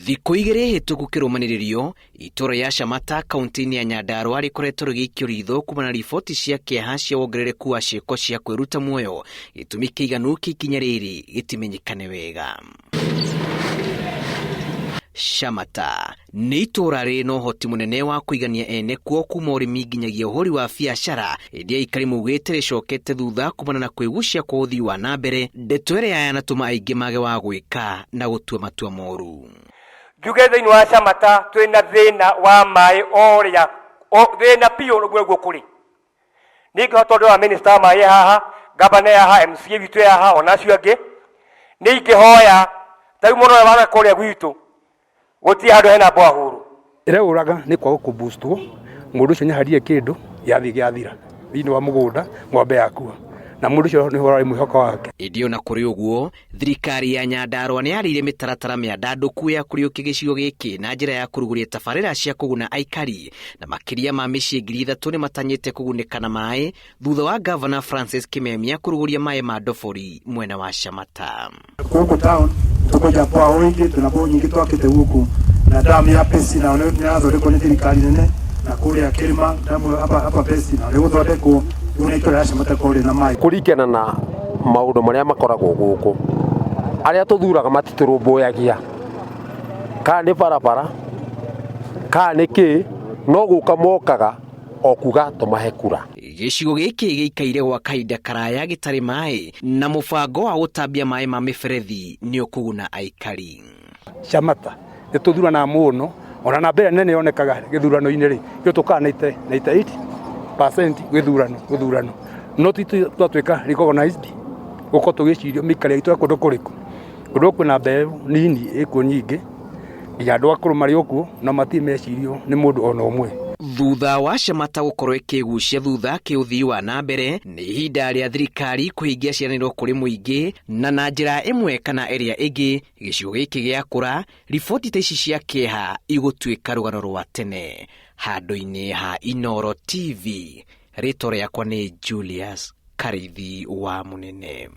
Thikũ igĩrĩ hĩtũku kĩrũmanĩrĩrio, itũra rĩa Shamata kaunti-inĩ ya Nyandarua rĩkoretwo rĩgĩikio ritho kumana na riboti cia kĩeha cia wongerereku wa ciĩko cia kwĩruta muoyo. Gĩtũmi kĩiganu kĩa ikinya rĩrĩ gĩtimenyekane wega. Shamata nĩ itũũra rĩ na ũhoti mũnene wa kũigania ene kuo kuma ũrĩmi nginyagia ũhũri wa biacara, ĩndĩ aikari maugĩte rĩcokete thutha kumana na kwĩgucia kwa ũthii wa na mbere, ndeto ĩrĩa yanatũma aingĩ mage wa gwĩka na gũtua matua moru. Njuge thĩinĩ wa Shamata twĩna thĩna wa maĩ o ũrĩa thĩna biũ ũguo nĩguo kũrĩ. Nĩ ingĩhota ũndũ wa minister wa maĩ haha, gavana haha, MCA witũ haha, ona acio angĩ, nĩ ingĩhoya ta rĩu mũno ũrĩa wa kũrĩa gwitũ gũtirĩ handũ hena borehole. Ĩrĩa ũraga nĩ kwaga kũbustwo, mũndũ ũcio nĩahandire kĩndũ gĩathiĩ gĩathira thĩinĩ wa mũgũnda ng'ombe yakua na mũndũ ũcio nĩho ũrarĩ mwĩhoko wake. Ĩndĩ ona kũrĩ ũguo, thirikari ya Nyandarua nĩ yarĩire mĩtaratara mĩandandũku ya kũriũkia gĩcigo gĩkĩ na njĩra ya kũrugũria tabarĩra cia kũguna aikari, na makĩria ma mĩciĩ 3,000 nĩ matanyĩte kũgunĩka na maĩ thutha wa Gavana Francis Kimemia kũrugũria maĩ ma ndobori mwena wa Shamata. Gũkũ town tũkwenja borehole ingĩ twĩna borehole nyingĩ twakĩte gũkũ na damu ya Pesi nayo nĩ ĩrathondekwo nĩ thirikari nene na kũrĩa kĩrĩma damu hapa Pesi nayo nĩ gũthondekwo rĩu nĩ itũra rĩa Shamata rĩkorwo rĩna maĩ. Kũringana na maũndũ marĩa makoragwo gũkũ, arĩa tũthuraga matitũrũmbũyagia, kana nĩ barabara, kana nĩ kĩ, no gũka mokaga o kuga tũmahe kura. Gĩcigo gĩkĩ gĩikaire gwa kahinda karaya gĩtarĩ maĩ na mũbango wa gũtambia maĩ ma mĩberethi nĩ ũkũguna aikari. Shamata nĩ tũthuranaga mũno ona namba ĩrĩa nene yonekaga gĩthurano-inĩ rĩ ithuĩ tũkaga 98% gĩthurano gĩthurano no ti twatuĩka recognized gũkorwo tũgĩcirio mĩikarĩre itũ ya kũndũ kũrĩkũ kũndũ kwĩna mbeũ nini ĩkuo nyingĩ nginya andũ akũrũ marĩ o kuo na matirĩ mecirio nĩ mũndũ ona ũmwe. Thutha wa Shamata gũkorwo ĩkĩgucia thutha kĩũthii wa na mbere, nĩ ihinda rĩa thirikari kũhingia ciĩranĩro kũrĩ mũingĩ, na na njĩra ĩmwe kana ĩrĩa ĩngĩ, gĩcigo gĩkĩ gĩakũra, riboti ta ici cia kĩeha igũtuĩka rũgano rwa tene. Handũ-inĩ ha Inooro TV, rĩtwa rĩakwa nĩ Julius Karĩithi wa Mũnene.